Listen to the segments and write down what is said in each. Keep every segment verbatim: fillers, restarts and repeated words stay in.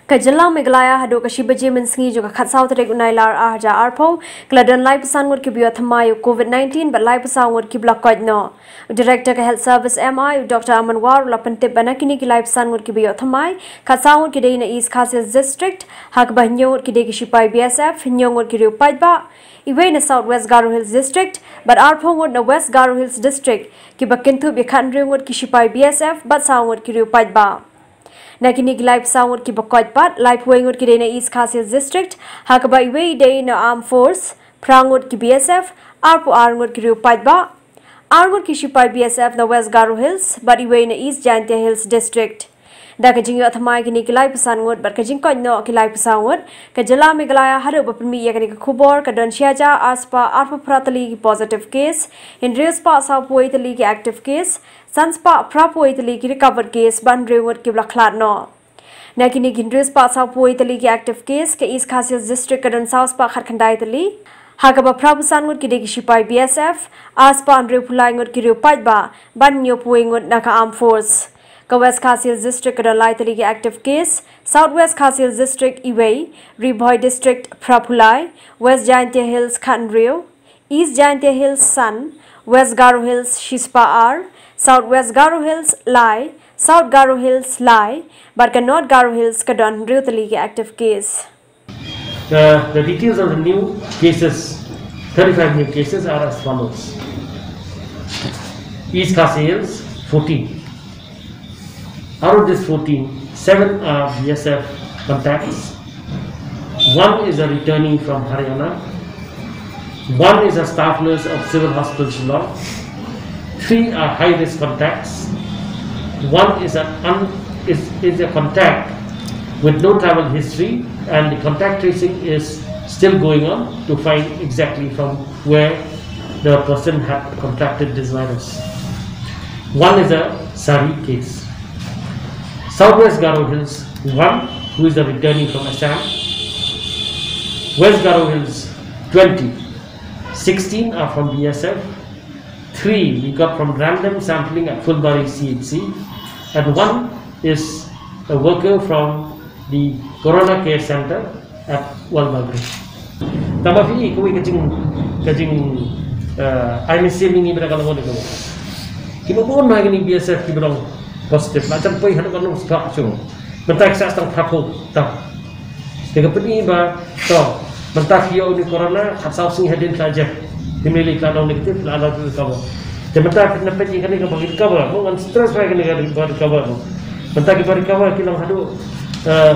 Ka jylla Meghalaya haduh ka shi baje mynsngi jong ka khatsaw tarik u Nailar ar hajar arphew, ka la don laiphew san ngut kiba ïoh thymmai ïa u COVID nineteen bad laiphew saw ngut kiba la koit noh. U Director ka Health Service M I, u Doctor Aman War, u la pyntip ba na kine ki laiphew san ngut kiba ïoh thymmai, khatsaw ngut ki dei na East Khasi Hills District, ha kaba hynñiew ngut ki dei ki shipai B S F, hynñiew ngut ki riew paidbah, iwei na South West Garo Hills District, bad arphew ngut na West Garo Hills District, kiba kynthup ïa khathynriew ngut ki shipai B S F bad saw ngut ki riew paidbah. Na kine ki laiphew saw ngut kiba koit pat, laiphew wei ngut ki dei na East Khasi Hills District, ha kaba iwei i dei na Armed Force, phra ngut ki B S F, arphew ar ngut ki riew paidbah, ar ngut ki shipai B S F na West Garo Hills bad iwei na East Jaintia Hills District. Da ka jingïoh thymmai kine ki laiphew san ngut bad ka jingkoit noh ki laiphew saw ngut, ka jylla Meghalaya haduh ba pynmih ïa kane ka khubor ka don shi hajar ar spah arphew phra tylli ki positive case, hynriew spah sawphew wei tylli ki active case, san spah phraphew wei tylli ki recovered case bad hynriew ngut kiba la khlad noh. Na kine ki hynriew spah sawphew wei tylli ki active case, ka East Khasi Hills District ka don saw spah khatkhyndai tylli, ha kaba phraphew san ngut ki dei ki shipai B S F, ar spah hynriewphew lai ngut ki riew paidbah bad hynñiewphew wei ngut na ka Armed Force. Ka West Khasi Hills District ka don lai tylli ki active case, South West Khasi Hills District iwei, Ri Bhoi District phraphew lai, West Jaintia Hills khathynriew, East Jaintia Hills san, West Garo Hills shispah ar, South West Garo Hills lai, South Garo Hills lai, bad ka North Garo Hills ka don hynriew tylli ki active case. The, the details of the new cases, thirty-five new cases are as follows. East Khasi Hills, fourteen. Out of this fourteen, seven are B S F contacts. One is a returnee from Haryana. One is a staff nurse of Civil Hospital Shillong. Three are high-risk contacts. One is a un-, is, is a contact with no travel history, and the contact tracing is still going on to find exactly from where the person had contracted this virus. One is a Sari case. Southwest Garo Hills, one, who is a returnee from Assam. West Garo Hills, twenty. Sixteen are from B S F. Three we got from random sampling at Phulbari C H C. And one is a worker from the Corona Care Center at Walbagri. Tangba phi i kawei ka jing, ka jing, eh, ai mynsiem ïa ngi ba da ka long ne ka long. Kiba bun ma ha kine ki B S F kiba long positive. La jan poi haduh katno spah shong. Mynta ki sah tang phra phew tam. Te ka pyni ba to mynta phi ïoh uni corona, khatsaw sngi hadien phi la jia. Te mynta phi la long negative, phi la long recover. Te mynta phi na peit ïa kane kaba recover, mo, ngan stress ba kane kaba recover, mo. Mynta kiba recover ki long haduh, eh,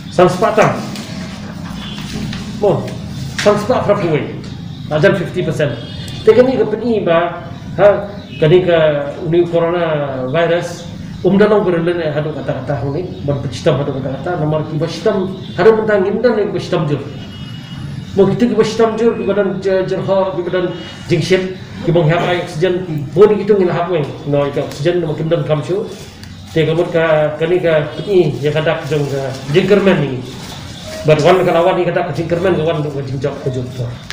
san spah tam. Mo, san spah phra phew wei. La jan fifty percent. Te kane ka pyni ba, ha, kane ka uni coronavirus um da long ba rilin haduh katta katta hangne, ban pynshitom haduh katta katta, namar kiba shitom haduh mynta ngim don kiba shitom jur. Mo, kito kiba shitom jur, kiba don jyrhoh, kiba don jingshit, kiba ngi hap ai oxygen, bun kito ngi la hap weng noh ïa ka oxygen, namar kim donkam shuh. Te ka mut ka, kane ka pyni ïa ka dak jong ka jingkyrmen ïa ngi. Bad wan ka la wan ïa ka dak ka jingkyrmen, ka wan ka jingjop ka jop.